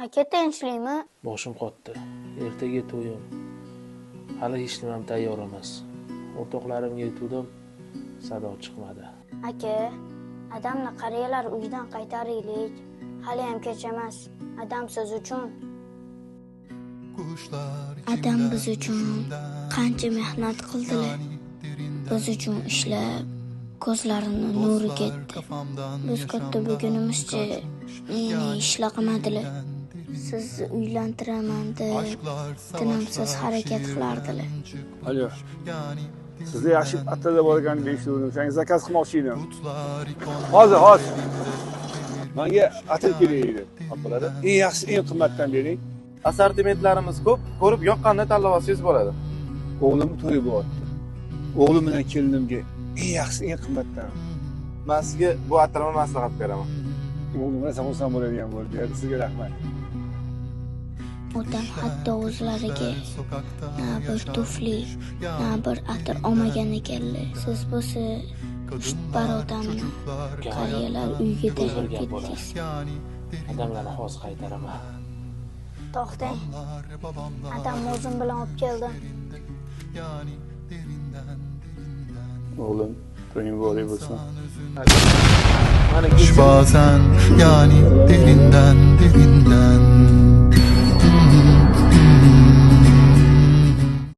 Aka, tinchlikmi? Boshim qotdi. Ertaga to'yim. Hali hech nimam tayyor emas. O'rtoqlarimga aytuvdim, sado chiqmadi. Aka, adamni qariyalar uyidan qaytaraylik. Haliyam kech emas. Adam siz uchun. Adam biz uchun qancha mehnat qildilar. Biz uchun ishlab, ko'zlarini nuri ketdi. Biz katta bo'lgunimizcha ne ishlar qilmadilar. Sizni uylantiraman deb tinimsiz harakat qilardilar. Alo. Sizni yaxshi atirda bor ekan eshitgandim. O'shanga zakaz qilmoqchi edim. Hozir, hozir. Menga atir kerak edi. Bo'ladi. Eng yaxshi, eng qimmatdan bering. Assortimentlarimiz ko'p, ko'rib yoqqanini tanlab olsangiz bo'ladi. O'g'limni to'yi bo'lyapti. O'g'lim bilan kelinimga eng yaxshi, eng qimmatdan. Men sizga bu atirni maslahat beraman. O'g'lim rosa xursand bo'ladigan bo'ldi. Sizga rahmat. Otam hatto o'zlariga na bir tufli, na bir atir olmagan ekanlar. Siz bo'lsa pushti otamni qariyalar uyiga tashlab ketdingiz. Adamlarni hozir qaytaraman. To'xtang. Adam o'zim bilan olib keldim. O'g'lim, to'ying muborak bo'lsin. Mana kecha Bazen yani derinden derinden.